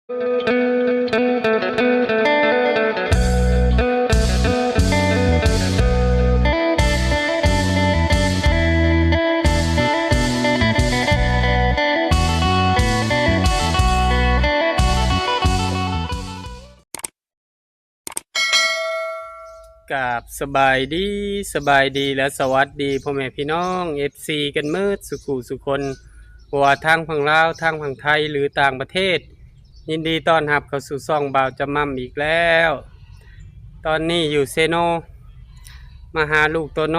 ກາບສະບາຍດີ, ສະບາຍດີ ແລະ ສະຫວັດດີພໍ່ແມ່ພີ່ນ້ອງ ເອັຟຊີ ກັນໝົດສູ່ຜູ້ສູ່ຄົນ, ບໍ່ວ່າທາງຝັ່ງລາວ, ທາງຝັ່ງໄທ ຫຼື ຕ່າງປະເທດ, ຍິນດີຕ້ອນຮັບເຂົ້າສູ່ຊ່ອງບ່າວຈຳໝ່ຳອີກແລ້ວ. ຕອນນີ້ຢູ່ເຊໂນ ມາຫາລູກໂຕໂນ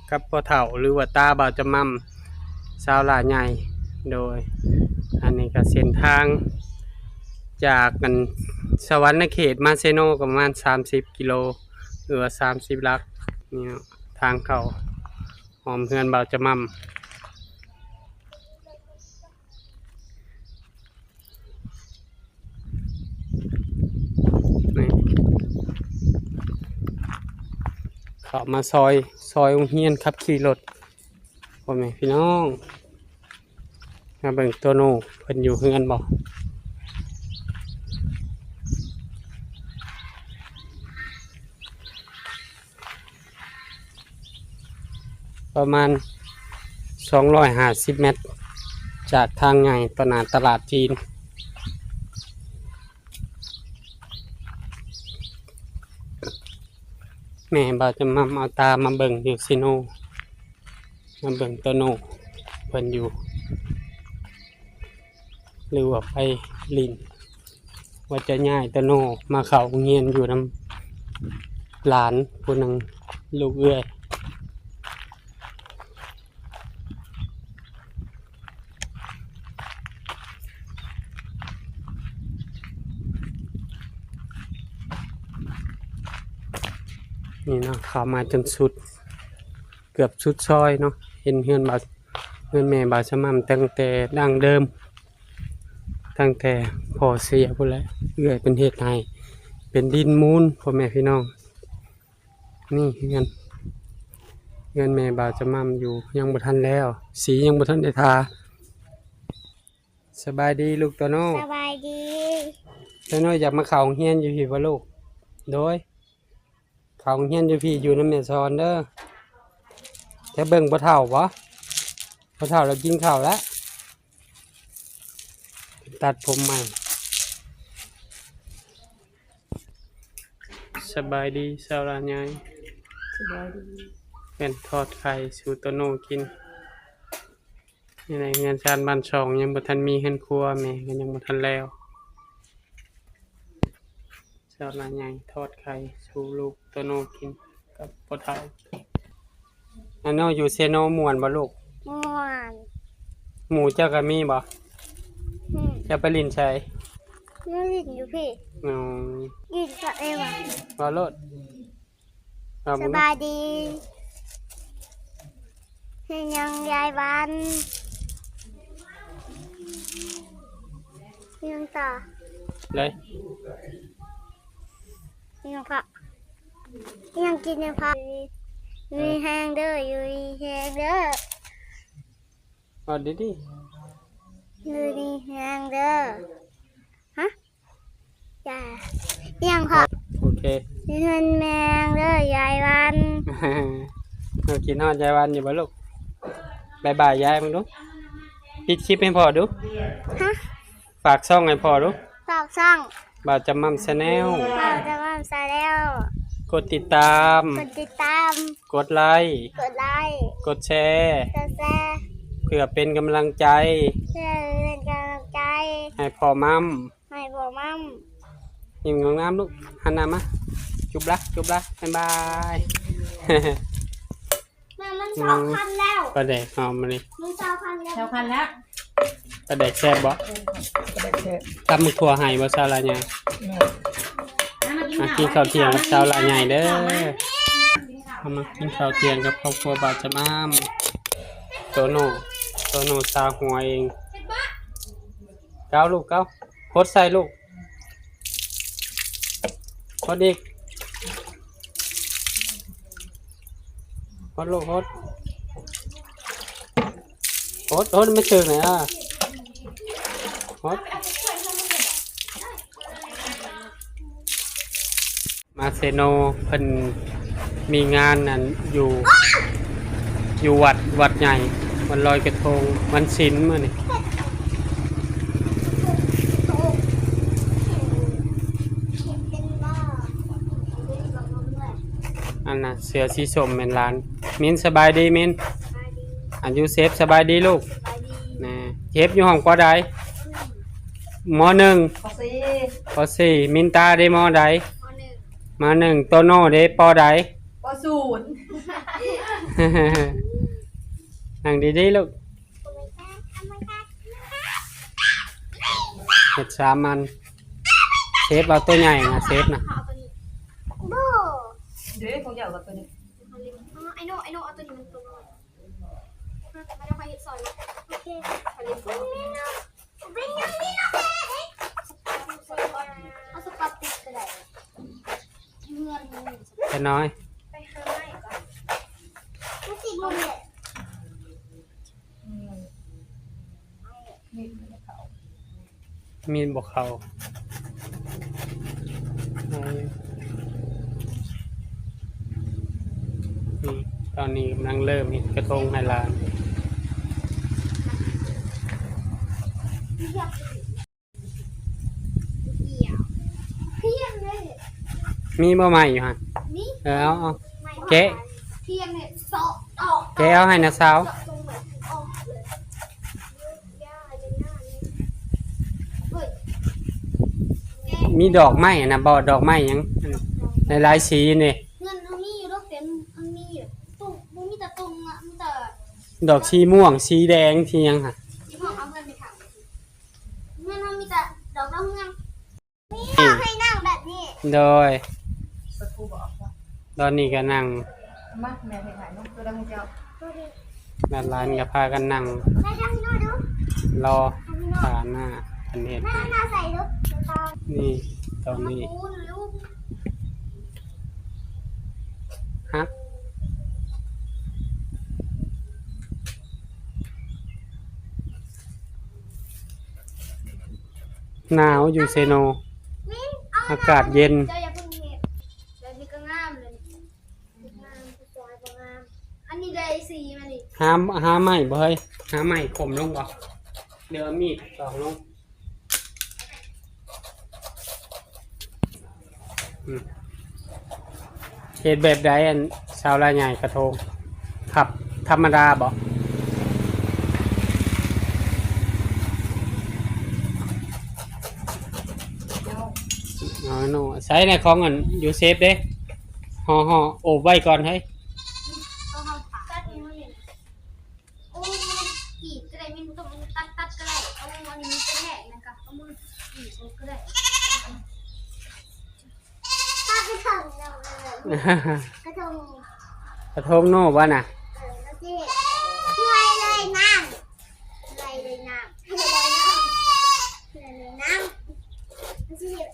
ກັບພໍ່ເຖົ້າ ຫຼືວ່າຕາບ່າວຈຳໝ່ຳ ຊາວຫຼ້າໃຫຍ່. ໂດຍ ອັນນີ້ກໍເສັ້ນທາງຈາກອັນສະຫວັນນະເຂດມາເຊໂນກໍປະມານສາມສິບກິໂລ ຫຼືວ່າສາມສິບຫຼັກນີ້ເນາະ, ທາງເຂົ້າອ້ອມເຮືອນບ່າວຈຳໝ່ຳ. ນີ້ ເຂົ້າມາຊອຍ, ຊອຍໂຮງຮຽນ ຂັບຂີ່ລົດ ພໍ່ແມ່ພີ່ນ້ອງ. ມາເບິ່ງໂຕໂນເພິ່ນຢູ່ເຮືອນບໍ່? ປະມານສອງຮ້ອຍຫ້າສິບແມັດ ຈາກທາງໃຫຍ່ຕໍ່ໜ້າຕະຫຼາດຈີນ. ແມ່ບ່າວຈຳໝ່ຳເອົາຕາມາເບິ່ງຢູ່ເຊໂນ, ມາເບິ່ງໂຕໂນເພິ່ນຢູ່ ຫຼືວ່າໄປຫຼິ້ນ, ວ່າຈະຍ້າຍໂຕໂນມາເຂົ້າໂຮງຮຽນຢູ່ນຳຫຼານຜູ້ໜຶ່ງ ລູກເອື້ອຍ. ນີ້ເນາະ ເຂົ້າມາຈົນສຸດ ເກືອບສຸດຊອຍເນາະ, ເຫັນເຮືອນບ່າວ, ເຮືອນແມ່ບ່າວສະໝ່ຳຕັ້ງແຕ່ດັ້ງເດີມ, ຕັ້ງແຕ່ພໍ່ເສຍພຸ້ນແຫຼະ, ເອື້ອຍເພິ່ນເຮັດໃຫ້ເປັນດິນມູນ ພໍ່ແມ່ພີ່ນ້ອງ. ນີ້ເຮືອນ, ເຮືອນແມ່ບ່າວຈຳໝ່ຳຢູ່ ຍັງບໍ່ທັນແລ້ວ, ສີຍັງບໍ່ທັນໄດ້ທາ. ສະບາຍດີລູກໂຕໂນ. ສະບາຍດີ. ໂຕໂນຢາກມາເຂົ້າໂຮງຮຽນຢູ່ພີ້ບໍ່ລູກ? ໂດຍ. ເຂົ້າໂຮງຮຽນຢູ່ພີ້ ຢູ່ນຳແມ່ສອນເດີ. ຈະເບິ່ງພໍ່ເຖົ້າບໍ່? ພໍ່ເຖົ້າລາວກິນເຂົ້າແລ້ວ. ຕັດຜົມໃໝ່. ສະບາຍດີສາວຫຼ້າໃຫຍ່. ສະບາຍດີ. ເພິ່ນທອດໄຂ່ສູ່ໂຕໂນກິນ. ນີ້ແຫຼະ ເຮືອນຊານບ້ານຊ່ອງຍັງບໍ່ທັນມີເຮືອນຄົວ, ແມ່ກໍຍັງບໍ່ທັນແລ້ວ. ສາວຫຼ້າໃຫຍ່ທອດໄຂ່ສູ່ລູກໂຕໂນກິນກັບພໍ່ເຖົ້າ. ອາໂນ ຢູ່ເຊໂນມ່ວນບໍ່ລູກ? ມ່ວນ. ໝູ່ເຈົ້າກໍມີບໍ່? ອືມ. ເຈົ້າໄປຫຼິ້ນໃສ? ມາຫຼິ້ນຢູ່ພີ້. ອໍ. ຫຼິ້ນກັບເອວາ. ເວົ້າໂລດ. ສະບາຍດີ. ເຮັດຫຍັງຍາຍວັນ? ຫຍັງຕໍ່? ໄດ້. ຫຍັງເພາະ? ຫຍັງກິນຫຍັງເພາະ? ມີແຮງເດີ, ຢູ່ດີແຮງເດີ. ເວົ້າດີໆ. ຢູ່ດີແຮງເດີ. ຮະ? ຈ້າ. ຫຍັງເພາະ? ໂອເຄ. ເງິນແມງເດີ ຍາຍວັນ. ເຮົາຄິດຮອດຍາຍວັນຢູ່ບໍ່ລູກ? ບາຍບາຍຍາຍເບິ່ງດູ. ປິດຄລິບໃຫ້ພໍ່ດູ. ຮະ? ຝາກຊ່ອງໃຫ້ພໍ່ດູ. ຝາກຊ່ອງ ບ່າວຈຳໝ່ຳ Channel. ບ່າວຈຳໝ່ຳ Channel. ກົດຕິດຕາມ. ກົດຕິດຕາມ. ກົດໄລ. ກົດໄລ. ກົດແຊ. ກົດແຊ. ເພື່ອເປັນກຳລັງໃຈ. ເພື່ອເປັນກຳລັງໃຈ. ໃຫ້ພໍ່ໝ່ຳ. ໃຫ້ພໍ່ໝ່ຳ. ຍິ້ມງາມໆລູກ. ຫັນໜ້າມາ. ຈຸບລະ ຈຸບລະ. ບາຍບາຍ. ແມ່ ມັນຊາວພັນແລ້ວ. ປາແດກຫອມມື້ນີ້. ມັນຊາວພັນແລ້ວ. ຊາວພັນແລ້ວ. ປາແດກແຊບບໍ່? ປາແດກແຊບ. ຕຳໝາກຖົ່ວໃຫ້ບໍ່ ສາວຫຼ້າໃຫຍ່? ແມ່ ມາກິນ ມາກິນເຂົ້າທ່ຽງກັບສາວຫຼ້າໃຫຍ່ເດີ. ເຮົາມາກິນເຂົ້າທ່ຽງກັບຄອບຄົວບ່າວຈຳໝ່ຳ. ໂຕໂນ ໂຕໂນຊາຫົວເອງ. ເກົ້າລູກ ເກົ້າ. ຫົດໃສ່ລູກ. ຫົດອີກ. ຫົດລູກ ຫົດ. ຫົດ ຫົດ ໄມ່ເຖິງນະ. ຫົດ. ມາເຊໂນ ເພິ່ນມີງານອັນຢູ່ ຢູ່ວັດ ວັດໃຫຍ່ ວັນລອຍກະທົງ ວັນສິນມື້ນີ້. ອັນນ່າ ເສື້ອສີສົ້ມແມ່ນຫຼານ. ມິນ ສະບາຍດີມິນ. ສະບາຍດີ. ອັນ ຢູເຊັບ ສະບາຍດີລູກ. ສະບາຍດີ. ແນ່ ເຮັບຢູ່ຫ້ອງ ປໍໃດ? ມໍໜຶ່ງ. ປໍສີ່. ປໍສີ່. ມິນຕາເດ ມໍໃດ? ມໍໜຶ່ງ. ມໍໜຶ່ງ. ໂຕໂນ່ເດ ປໍໃດ? ປໍສູນ. ນັ່ງດີໆລູກ. ເຮັດສາມອັນ. ເຊັບເອົາໂຕໃຫຍ່ນະ ເຊັບນະ. ບໍ່ ເດ້ ຂອງເຈົ້າກັບໂຕນີ້. ອໍ ໄອ້ໂນ່ ໄອ້ໂນ່ ເອົາໂຕນີ້ມັນໂຕນ້ອຍ. ມາ ດຽວຂ້ອຍເຮັດຊອຍເນາະ. ໂອເຄ ຂ້ອຍເຮັດຊອຍ. ເປັນຫຍັງນີ້ເນາະແມ່ເດ້? ເອົາສະກອດຕິດກໍໄດ້. ເຮືອນມັນ ຂະນ້ອຍ ໄປຫາໄມ້ກ່ອນ. ມັນຕິດໝົດເລີຍ. ມີດບໍ່ເຂົ້າ ມີດບໍ່ເຂົ້າ. ອືມ ຕອນນີ້ກຳລັງເລີ່ມເຮັດກະທົງໃຫ້ຫຼານ. ມີບໍ່ໄມ້ຢູ່ຫັ້ນ? ມີ. ເອີ ເອົາ ເອົາ ແກະ ແກະເອົາໃຫ້ນ້າສາວ. ມີດອກໄມ້ນະບໍ່? ດອກໄມ້ຫຍັງ ຫຼາຍໆສີນີ້. ເງິນເຮົາມີຢູ່ດອກ ເຕັມ ເຮົາມີຢູ່. ຕຸ່ມ ບໍ່ມີແຕ່ຕຸ່ມອະ ມີແຕ່ ດອກສີມ່ວງ ສີແດງ ສີຫຍັງຫະ? ຊິມອບເອົາເງິນໄປຖາມ. ເງິນເຮົາມີແຕ່ດອກດາວເຮືອງ. ນີ້ ໃຫ້ນັ່ງແບບນີ້. ໂດຍ ຕອນນີ້ກໍນັ່ງ ມາ ແມ່ເຮັດໃຫ້ເນາະ ໂຕໃດຂອງເຈົ້າ? ຫຼານໆກໍພາກັນນັ່ງ ໃສ່ດາວເຮືອງດູ ລໍ ໃຫ້ພີ່ນ້ອງ ຖ້າໜ້າເພິ່ນເຮັດ. ແມ່ເອົາໜ້າໃສ່ດູ. ນີ້ ຕອນນີ້ ມາປູນລູກ ຮັກ. ໜາວຢູ່ເຊໂນ ອາກາດເຢັນ. ເຈົ້າຢ່າເພິ່ງເຮັດ ແບບນີ້ກໍງາມເລີຍ. ງາມ ສວຍ ບໍ່ງາມ. ອັນນີ້ໄດ້ສີມານີ້ ຫາ ຫາໄມ້ບໍ່ເຮີ້ຍ? ຫາໄມ້ຂົມລົງບໍ່? ເດີ ເອົາມີດຕອກລົງ. ອືມ ເຮັດແບບໃດ ອັນ ຊາວລາວໃຫຍ່ກະທົງ ຄັບ ທຳມະດາບໍ່? ເອົາໂນ່ ໃສ່ໃນຂອງ ອັນ ຢູເຊັບເດ້ ຫໍ່ໆ ໂອບໄວ້ກ່ອນເຮີ້ຍ. ໂອ້ຍ ກຣີດກໍໄດ້ ມີບໍ່ຕ້ອງຕັດ ຕັດກໍໄດ້. ເອົາອັນນີ້ໄປແທກ ແລ້ວກໍເອົາມືກຣີດອອກກໍໄດ້. ປາກະທົງເນາະ ກະທົງ ກະທົງໂນ່ບໍ່ນະ? ເອີ ແລ້ວຊິເຮັດ ເຮືອຍເລີຍນາງ ເຮືອຍເລີຍນາງ ເຮືອຍເລີຍນາງ ເຮືອຍເລີຍນາງ ຊິເຮັດ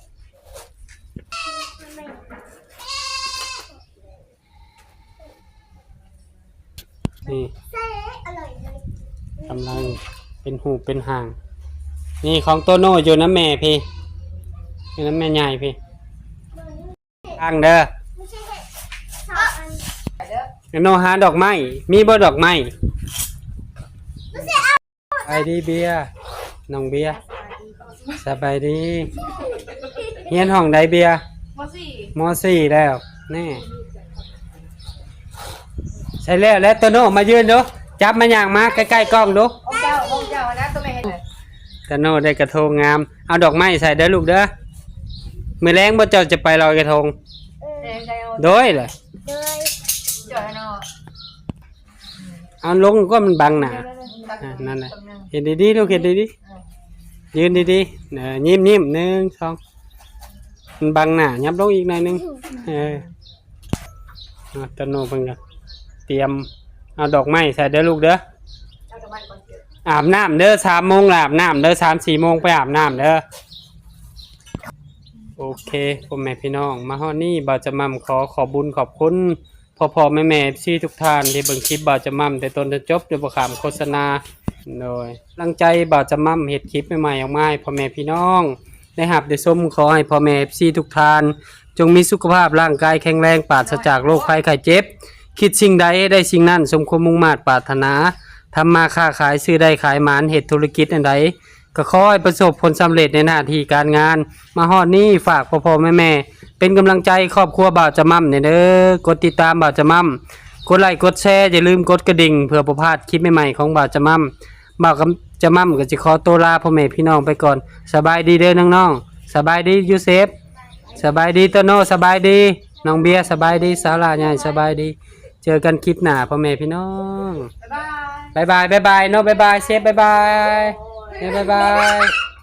ນີ້ ກຳລັງເປັນຮູບເປັນຮ່າງ. ນີ້ຂອງໂຕໂນ່ຢູ່ນຳແມ່ພີ້ ຢູ່ນຳແມ່ໃຫຍ່ພີ້. ຟັງເດີ ໂນ່ຫາດອກໄມ້ ມີບໍ່ດອກໄມ້? ສະບາຍດີເບຍ ນ້ອງເບຍ ສະບາຍດີ. ຮຽນຫ້ອງໃດເບຍ? ມໍສີ່ ມໍສີ່ແລ້ວ. ແນ່ ໃສ່ແລ້ວ ແລ້ວໂຕໂນ່ມາຢືນດູ ຈັບມາຍ່າງມາໃກ້ໆກ້ອງດູ. ຂອງເຈົ້າ ຂອງເຈົ້ານະ ໂຕແມ່ເຮັດ. ໂຕໂນ່ໄດ້ກະທົງງາມ ເອົາດອກໄມ້ໃສ່ເດີລູກເດີ. ມື້ແລງບໍ່ເຈົ້າຈະໄປລອຍກະທົງ? ເອີ ໂດຍແຫຼະ ໂດຍ ຈ່ອຍເນາະ. ເອົາລົງກ່ອນ ມັນບັງໜ້າ. ເອີ ນັ້ນແຫຼະ ເຮັດດີໆລູກ ເຮັດດີໆ ເອີ ຢືນດີໆ ເອີ ຍິ້ມໆ ໜຶ່ງ ສອງ ມັນບັງໜ້າ ຫຍັບລົງອີກໜ້ອຍໜຶ່ງ. ເອີ ໂຕໂນ່ເພິ່ນກໍຕຽມເອົາດອກໄມ້ໃສ່ເດີລູກເດີ. ອາບນ້ຳເດີ ສາມໂມງລະອາບນ້ຳເດີ ສາມສີ່ໂມງໄປອາບນ້ຳເດີ. ໂອເຄ ພໍ່ແມ່ພີ່ນ້ອງ ມາຮອດນີ້ ບ່າວຈະໝ່ຳຂໍຂອບບຸນຂອບຄຸນ ພໍ່ໆແມ່ໆ ເອັຟຊີ ທຸກທ່ານທີ່ເບິ່ງຄລິບບ່າວຈະໝ່ຳແຕ່ຕົ້ນຈົນຈົບ ໂດຍບໍ່ຂ້າມໂຄສະນາ. ໂດຍ ກຳລັງໃຈບ່າວຈະໝ່ຳເຮັດຄລິບໃໝ່ໆອອກມາໃຫ້ພໍ່ແມ່ພີ່ນ້ອງໄດ້ຮັບໄດ້ຊົມ. ຂໍໃຫ້ພໍ່ແມ່ ເອັຟຊີ ທຸກທ່ານ ຈົ່ງມີສຸຂະພາບຮ່າງກາຍແຂງແຮງ ປາສະຈາກໂລກໄພໄຂ້ເຈັບ, ຄິດສິ່ງໃດໄດ້ສິ່ງນັ້ນ ສົມຄວາມມຸ່ງມາດປາດຖະໜາ, ທຳມາຄ້າຂາຍ ຊື້ໄດ້ຂາຍໝານ, ເຮັດທຸລະກິດອັນໃດ ກໍຂໍໃຫ້ປະສົບຜົນສຳເລັດໃນໜ້າທີ່ການງານ. ມາຮອດນີ້ ຝາກພໍ່ໆແມ່ໆ ເປັນກຳລັງໃຈຄອບຄົວບ່າວຈະໝ່ຳແດ່ເດີ. ກົດຕິດຕາມບ່າວຈະໝ່ຳ, ກົດໄລກົດແຊ, ຢ່າລືມກົດກະດິ່ງ ເພື່ອບໍ່ພາດຄລິບໃໝ່ໆຂອງບ່າວຈະໝ່ຳ. ບ່າວຈະໝ່ຳກໍຊິຂໍໂຕລາພໍ່ແມ່ພີ່ນ້ອງໄປກ່ອນ. ສະບາຍດີເດີນ້ອງໆ, ສະບາຍດີຢູເຊບ, ສະບາຍດີໂຕໂນ, ສະບາຍດີນ້ອງເບຍ, ສະບາຍດີສາວຫຼ້າໃຫຍ່, ສະບາຍດີ. ເຈີກັນຄລິບໜ້າພໍ່ແມ່ພີ່ນ້ອງ. ບາຍບາຍ ບາຍບາຍເນາະ, ບາຍບາຍເຊບ, ບາຍບາຍ, ບາຍບາຍ.